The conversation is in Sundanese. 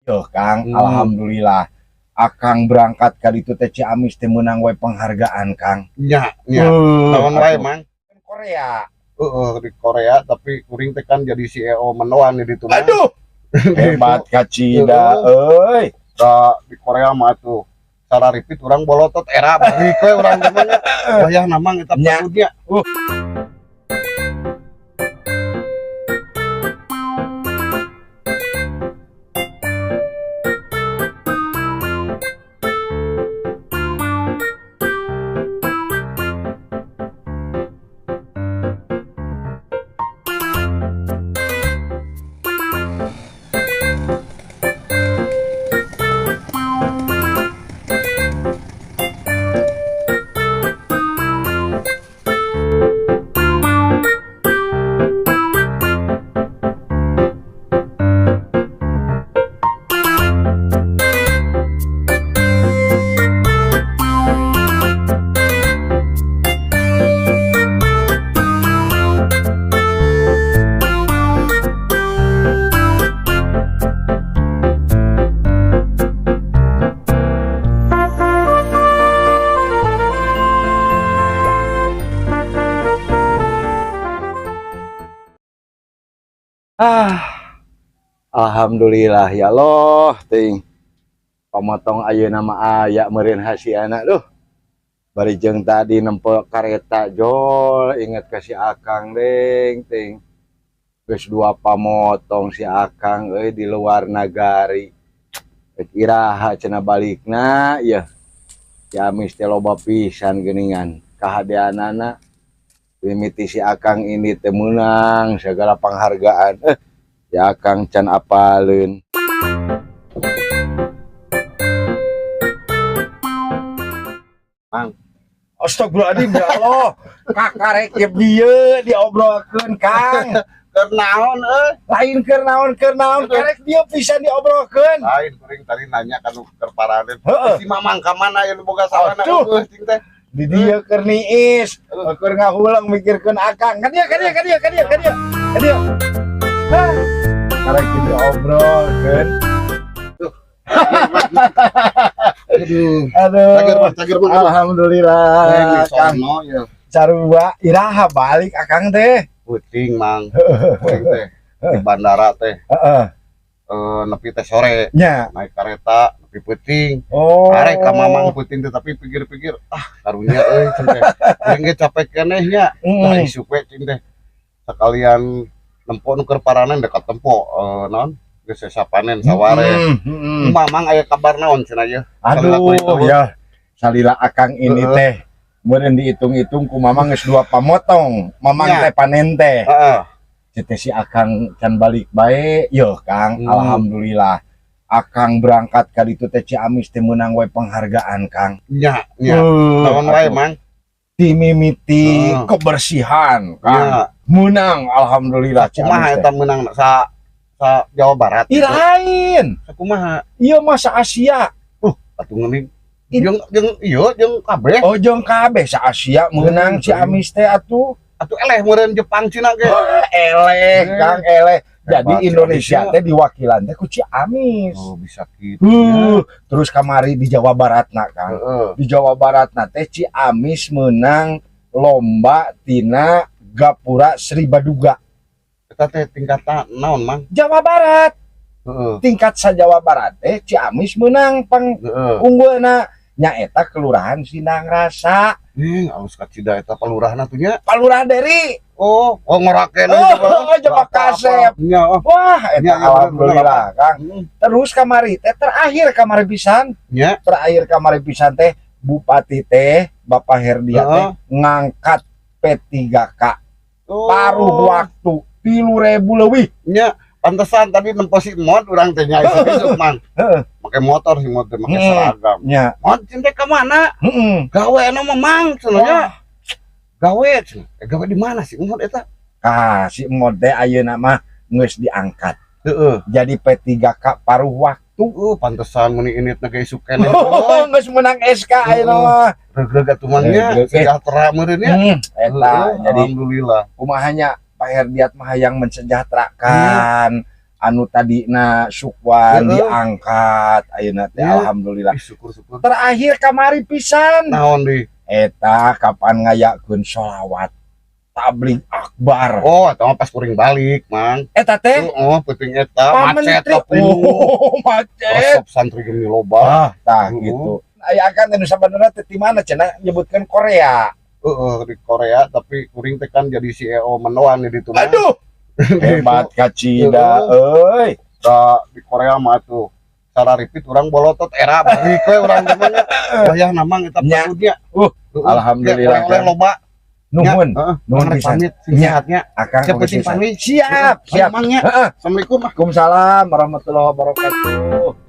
Yo Kang, alhamdulillah. Akang berangkat ka ditu teh Ciamis teh meunang we penghargaan, Kang. Nya, nya. Naon wae, Mang? Korea. Heeh, di Korea, tapi kuring teh kan jadi CEO mendoan di ditu mah. Aduh, hebat kacida euy. Da di Korea mah tuh sararipit urang bolotot era balik we urang teh mah nya. Wayahna mang eta dunia. Ah, alhamdulillah ya Allah, ting. Pamotong ayeuna mah aya meureun hasiana duh. Bari jeung tadi nempo kareta jol, inget ka si Akang ding ting. Geus dua pamotong si Akang euy di luar nagari. Rek iraha cenah balikna yeuh. Ciamis teh loba pisan geuningan kahadeanana. Mimiti si Akang ini teh meunang segala penghargaan. Si Akang can apaleun. Mang. Astagfirullahaladzim ya Allah. Kakarek ye dieu diobrolkeun Kang. Keur naon euy? Lain keur naon keur naon karek dieu pisan diobrolkeun. Lain kuring tadi nanya ka nu keur paranen. Heeh. Si Mamang ka mana aya nu boga sarana Aduh. eueuh cing teh. Di dieu keur niis, keur ngahulang mikirkeun Akang. Ka dieu ka dieu ka dieu ka dieu ka dieu. Ka dieu. Hah. Karek diobrolkeun. Aduh. Aduh. Cager mah, cager mah. Alhamdulillah. Neng, Kang sono ya. Sarua iraha balik Akang teh. Puting mang. Puting teh di bandara teh. Heeh. Nepi teh sore Nya. naik kereta nepi peuting. Oh. Arek ka Mamang peuting teh tapi pikir-pikir ah karunya euy cing teh. Kuring ge capek keneh nya. Tah isuk we cing teh. Sekalian nempo nu keur paranen dekat tempo naon geus sesa panen saware. Mamang aya kabar naon cenah ieu? Aduh ya. Salila Akang ini teh meureun dihitung-hitung ku Mamang geus dua pamotong. Mamang teh panen teh. Heeh. Teh si Akang can balik bae. Yo Kang, alhamdulillah. Akang berangkat ka ditu teh Ciamis teh meunang we penghargaan Kang. Nya, nya. Naon wae Mang? Timimiti kebersihan Kang. Nya. Menang alhamdulillah Kumaha Ciamis eta teh. meunang sa sa Jawa Barat? Ih, lain. Sakumaha? Ieu mah sa Asia. Atuh ngeuni jeung jeung ieu jeung kabeh. Oh jeung kabeh sa Asia meunang Ciamis teh atuh. Atuh eleh meureun Jepang Cina ge. Eleh Kang eleh. Jadi Hebat, Indonesia Ciamis teh diwakilan teh ku Ciamis. Oh bisa kitu nya. Terus kamari di Jawa Barat na Kang. Heeh. Di Jawa Barat na teh Ciamis menang lomba tina Gapura Sri Baduga. Eta teh tingkatan naon Mang? Jawa Barat. Heeh. Tingkat sa Jawa Barat teh Ciamis menang pang Heeh. unggulna nyaeta Kelurahan Sindang Rasa. Ih, alus kacida eta palurahna tuh nya. Palurah Deri. Oh, oh ngorakeun Oh, coba kasep. Nya, oh. Wah, eta Nya, nya, alhamdulillah, Kang. Terus kamari teh terakhir kamari pisan, Nya. terakhir kamari pisan teh Bupati teh Bapak Herdiat teh ngangkat P3K Oh. paruh waktu 3.000 leuwih. Nya, pantesan tadi nempo si mod urang teh nya isuk-isuk Mang. Heeh. Make motor si mod teh make seragam. Nya. Mod cing teh ka mana? Heeh. Gawe anu mah Mang cenah nya. Gawe cenah. Gawe di mana sih mod eta? Ah, si mod teh ayeuna mah geus diangkat. Heeh. Jadi P3K paruh waktu. Pantesan meuni initna ge isuk keneh. Oh, geus menang SK ayeuna mah. Regreg atuh Mang nya, Regreg. sejahtera meureun nya. Eta jadi alhamdulillah. kumahanya Pak Herdiat mah yang mensejahterakan. Anu tadina Sukwan diangkat ayeuna teh, alhamdulillah. Ih, syukur-syukur. Terakhir kamari pisan. Naon di? Eta kapan ngayakeun sholawat tablig akbar. Oh, eta mah pas kuring balik, Mang. Eta teh Oh, penting eta Pak macet Menteri. tapi. Oh, macet. Resep santri gemi loba. Ah, tah gitu. Aya akan anu sabenerna teh di mana cenah nyebutkeun Korea. Heeh, di Korea, tapi kuring teh kan jadi CEO mendoan di ditu mah. Aduh, hebat kacida euy. Da, di Korea mah tuh sararipit urang bolotot era balik we urang teh mah nya. Wayah namang eta dunia. Alhamdulillah, Oleh-oleh Kang. loba. Nuhun. Heeh, Nuhun rek pisan. pamit sing Nya. sehatnya. Akang Siap oge penting sukses. pamit. Siap, siap. Mang nya. Heeh. Assalamualaikum. Waalaikumsalam warahmatullahi wabarakatuh.